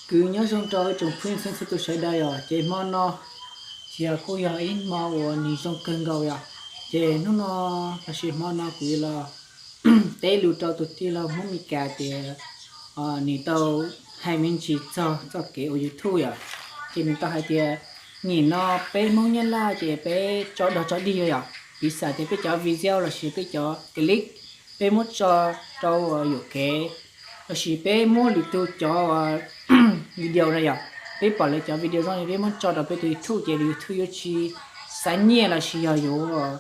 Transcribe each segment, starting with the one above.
Kuv nyob zoo rau ib tsoom phooj ywg txhua tus sawv daws yom, ces hmo no ces kuj yog ib hmo uas nws zoo kawg nkaus yom. Ces hnub no lossis hmo no kuv yuav los teb lus rau tus tij laug Hmoob Mes Kas tias nws tau hais me ntsis txog txoj kev ua YouTube yom. Ces nws tau hais tias nim no peb Hmoob Nyab Laj ces peb tso dog tso dig yom, piv xam tias peb cov video lossis peb cov clip peb muab tso rau yuam kev, lossis peb muab lwm tus cov video na yom, peb pom lawv cov video zoo peb muab tso rau peb tus YouTube ces YouTube yuav tsis xav nyiaj lossis yog yuav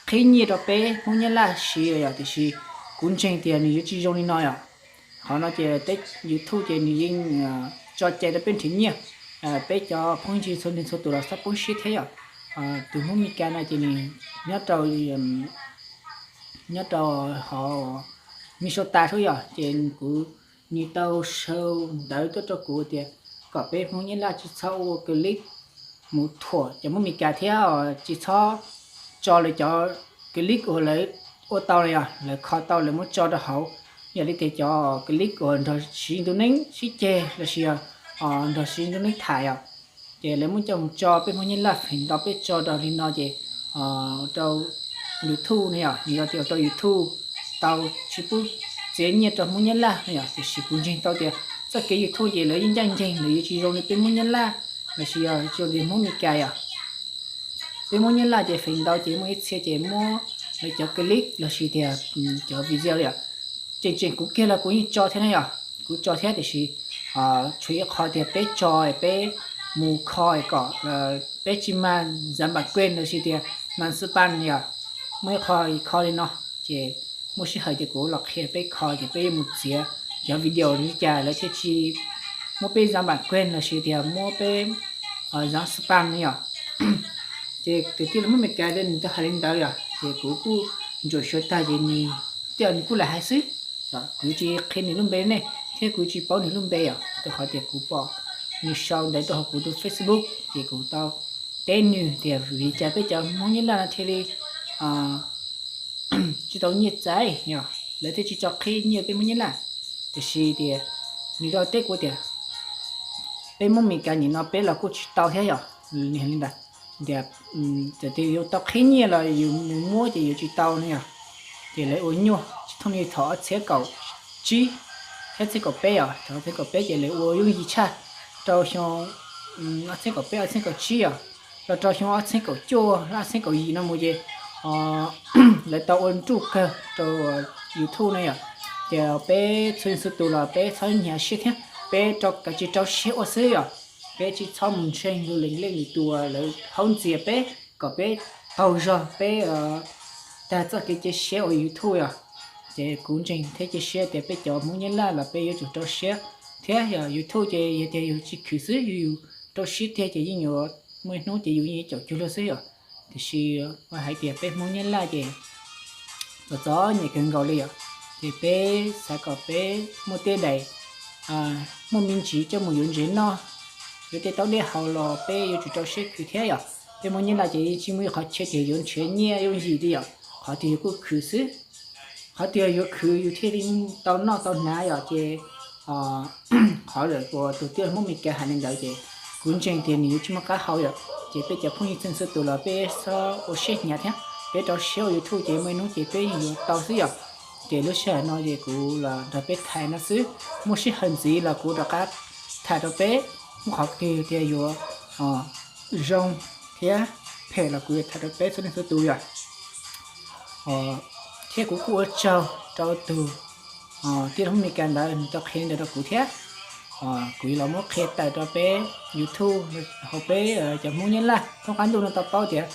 qhib nyiaj rau peb Hmoob Nyab Laj siv yom. Tiam sis kuv ntseeg tias nws yuav tsis zoo li no yom. Qhov no ces YouTube ces nws yeej tso cai rau peb nrhiav nyiaj, peb cov phooj ywg txhua leej txhua tus los txhob poob siab thiab yom. Tus Hmoob Mes Kas no ces nws nyob rau nyob rau hauv Minnesota xwb yom, ces kuv, nws tau sau ntawv tuaj rau kuv tias kom peb Hmoob Nyab Laj tsis txhob ua clip mus thuam cov Hmoob Mes Kas thiab tsis txhob tso lawv cov clip uas lawv ua tau na yom, lawv kho tau lawv muab tso rau hauv, yam li tias cov clip uas nrog Siv Ntuj Neeb sib ceg lossis nrog Siv Ntuj Neeb tham yom, ces lawv muab coj mus tso peb Hmoob Nyab Laj feem ntau peb tso rau li no ces rau YouTube ne yom, nws yog tias rau YouTube tau tsis pub txiav nyiaj rau Hmoob Nyab Laj ne yom. Tiam sis kuv ntseeg tau tias txoj kev YouTube ces lawv yeej ncaj ncees, lawv yuav tsis zoo li peb Hmoob Nyab Laj lossis yog zoo li Hmoob Mes Kas yom. Peb Hmoob Nyab Laj ces feem ntau ces muaj ib txhia ces muab lawv cov clip lossis tias cov video yom, tseem tseem kuv kiag los kuv yeej tso thiab na yom, kuv tso thiab tiam sis tshuav ib qho tias peb tso peb mus kho kom peb tsis mag zav npam kuej lossis tias mag xub paj yom. Muaj ib qho kho li no, ces muaj sij hawm ces kuv los qhia peb kho ces peb yuav mus txiav cov video li cas lawv thiaj tsis muab peb zav npam kuej lossis tias muab peb zav xub paj ne yom. Ces tus tij laug Hmoob Mes Kas nws tau hais li ntawd yom, ces kuv kuj ntsuam xyuas tag ces nws, tej zaum nws kuj lam hais xwb, kuv tsis qhia nws lub npe ne thiab kuv tsis paub nws lub npe yom, rau qhov tias kuv pom nws sau ntawv rau hauv kuv tus Facebook ces kuv tau teb nws tias vim li cas peb cov Hmoob Nyab Laj no thiaj li tsis tau nyiaj txiag yom, lawv thiaj tsis tso qhib nyiaj peb Hmoob Nyab Laj. Tiam sis tias nws tau teb kuv tias peb Hmoob Mes Kas nim no peb los kuj tsis tau thiab yom, li ntawd tias txawm tias yuav tau qhib nyiaj los yus mus muab ces yuav tsis tau ne yom. Ces lawv ua nyuaj tsis thooj li thaum ob txhiab kaum tsib thiab ob txhiab kaum peb os, thaum ob txhiab kaum peb ces lawv ua yooj yim tshaj rau xyoo ob txhiab kaum peb ob txhiab kaum tsib os, los rau xyoo ob txhiab kaum cuaj ob txhiab kaum yim no mus ces lawv tau ua nruj kawg rau YouTube ne yom. Ces peb txhua leej txhua tus los peb txhob hnyav siab thiab peb rau kav tsij rau siab ua xwb yom. Peb tsis txhob mus ntseeg lus leej lwm tus uas lawv haub ntxias peb kom peb qaug zog peb tag txoj kev cia siab ua YouTube yom. Ces kuv ntseeg thiab cia siab tias peb cov Hmoob Nyab Laj los peb yuav tsum rau siab thiab yom. YouTube ces yog tias yus tsis khwv xwb, yus rau siab tiag ces yeej yuav muaj ib hnub ces yus yeej caum cuag luag xwb yom. Tiam sis hais tias peb Hmoob Nyab Laj ces txom txom nyem kawg nkaus li yom. Ces peb xav kom peb muaj tej daim, muaj me ntsis coj mus yuav ntsev noj, yuav tej taub dej haus los peb yuav tsum rau siab khwv thiab yom. Peb Hmoob Nyab Laj ces tsis muaj ib qhov chaw tias yuav nrhiav nyiaj yooj yim li yom, qhov twg yus kuj khwv xwb. Qhov twg yuav khwv yus thiaj li tau noj tau hnav yom. Ces qhov lawm uas tus tij laug Hmoob Mes Kas hais li ntawd ces kuv ntseeg tias nws yuav tsis muaj qab hau yom. Ces peb cov phooj ywg txhua txhua tus los peb txhob ua siab hnyav thiab, peb rau siab ua YouTube ces muaj ib hnub ces peb yeej yuav tau xwb yom. Ces lub sij hawm no ces kuv los nrog peb tham no xwb, muaj sij hawm ntxiv los kuv rov qab tham rau peb, muaj qhov twg tias yuav zoo thiab phem los kuv yuav tham rau peb txhua leej txhua tus yom. Thiab kuv kuj ua tsaug rau tus tij laug Hmoob Mes Kas ntawd nws tau qhia ntawd rau kuv thiab. Kuv yuav los muab qhia tawm rau peb YouTube hauv peb cov Hmoob Nyab Laj thoob qab ntuj no tau paub tias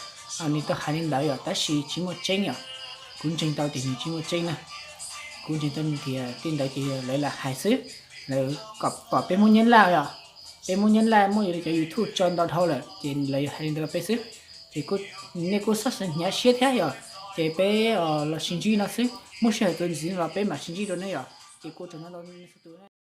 nws tau hais li ntawd yom, tab sis tsis muaj tseeb yom. Kuv ntseeg tau tias nws tsis muaj tseeb na. Kuv ntseeg tau tias tej ntawd ces lawv lam hais xwb, lawv kom pom peb Hmoob Nyab Laj yom. Peb Hmoob Nyab Laj muaj cov YouTube tso ntau dhau lawm ces lawv hais li ntawd rau peb xwb. Ces nej kuj txhob hnyav siab thiab yom. Ces peb los sib ntsib no xwb, muaj sij hawm txuas ntxiv los peb mam sib ntsib dua ne yom. Ces kuj tsaug ntau tus